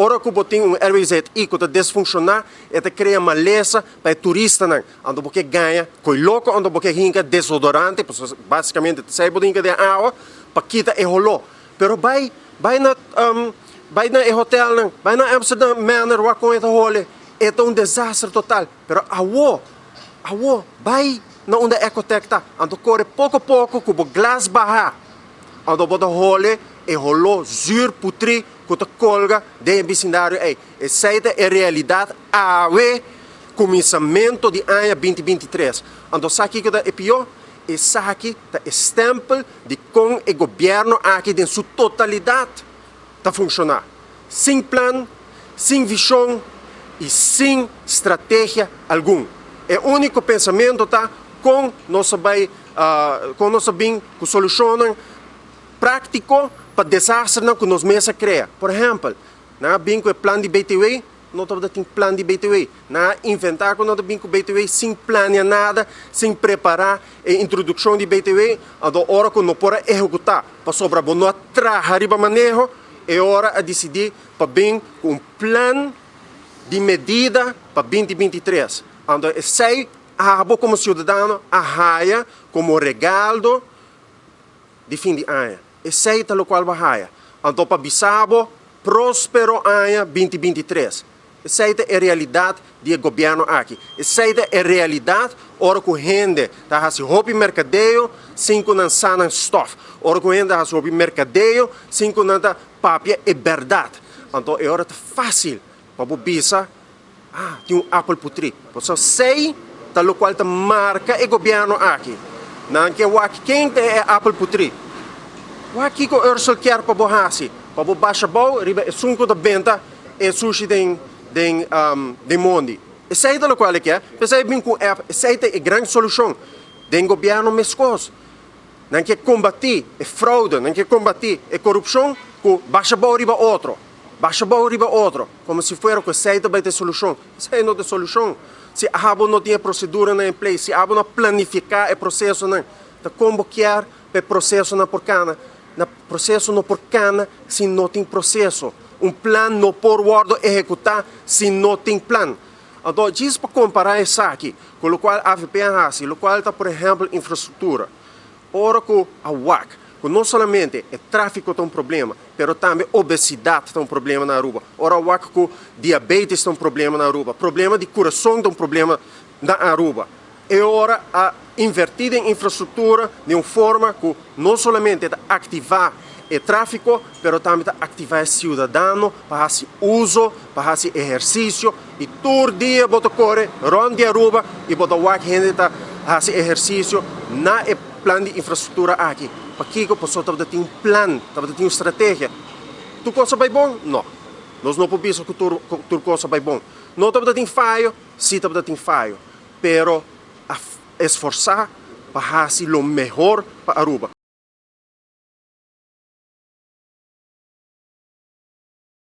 Ora ku bo tin un RWZI ku ta desfunshoná, e ta krea malesa pa e turistanan. Anto bo ke gaña koi loko, anto bo ke hinka desodorante, pasobra basikamente ta esei bo ta hinka den awa pa kita e holó. Pero bai, bai na, bai na e hotelnan, bai na Amsterdam Manor wak kon e ta hole. E ta un desaster total. Pero awo, awo, bai na unda Ecotec ta, anto kore poko poko ku bo glas baha, anto bo ta hole e holó zuur putrí ku ta kolga den e bisindario ei. Esei ta e realidat awe, kuminsamentu di aña 2023. Anto sa kiko ta e pió? Esaki ta e stèmpel di kon e gobièrnu aki den su totalidat ta funshoná. Sin plan, sin vishon i sin strategia algun. E úniko pensamentu ta kon nos a bai, kon nos a bin ku solushonnan práktiko pa desasternan ku nos mes a krea. Por ehèmpel, nan a bin ku e plan di BTW, no tabata tin plan di BTW. Nan a inventá ku nan ta bin ku BTW sin plania nada, sin prepará e introdukshon di BTW. Anto ora ku no por a ehekutá pasobra bo no a traha riba maneho, e ora a disidí pa bin ku un plan di medida pa 2023. Anto esei abo komo siudadano a haya komo regaldo di fin di aña. Esei ta lokual bo a haya. Anto pa bisa bo próspero aña 2023. Esei ta e realidat di e gobièrnu aki. Esei ta e realidat ora ku hende ta hasi hopi merkadeo sin ku nan sa nan stòf. Ora ku hende ta hasi hopi merkadeo sin ku nan ta papia e bèrdat. Anto e ora ta fásil pa bo bisa, Ah, tin un apel putrí. Pasobra esei ta lokual ta marka e gobièrnu aki. Nan ke wak ken ta e apel putrí. Wak kiko Ursel kier pa bo hasi? Pa bo basha bou riba esun ku ta benta e sushi den den den mondi. Esei ta lokual e ke. P'esei bin ku un app. Esei ta e gran solushon. Den gobièrnu meskos. Nan ke kombatí e froude, nan ke kombatí e korupshon ku basha bou riba otro. Basha bou riba otro. Komo si fuera ku esei ta bai ta e solushon. Esei no ta e solushon. Si abo no tin e proseduranan en place, si abo no a planifiká e prosesonan, ta kon bo kier pa e prosesonan por kana? Na proseso no por kana si no tin proseso. Un plan no por wòrdu ehekutá si no tin plan. Anto djis pa kompará esaki ku lokual avp a hasi, lokual ta por ehèmpel infrastruktura. Ora ku a wak ku no solamente e tráfiko ta un problema, pero tambe obesidat ta un problema na Aruba. Ora a wak ku diabetes ta un problema na Aruba, problema di kurason ta un problema na Aruba. E ora a invertí den infrastruktura di un forma ku no solamente ta aktivá e tráfiko, pero tambe ta aktivá e siudadano pa hasi uso, pa hasi ehersisio i tur dia bo ta kore rònt di Aruba i bo ta wak hende ta hasi ehersisio na e plan di infrastruktura aki. Pakiko? Pasobra tabata tin un plan, tabata tin un strategia. Tur kos a bai bon? No. Nos no por bisa ku tur tur kos a bai bon. No tabata tin fayo? Sí tabata tin fayo. Pero a esforsá pa hasi lo mehor pa Aruba.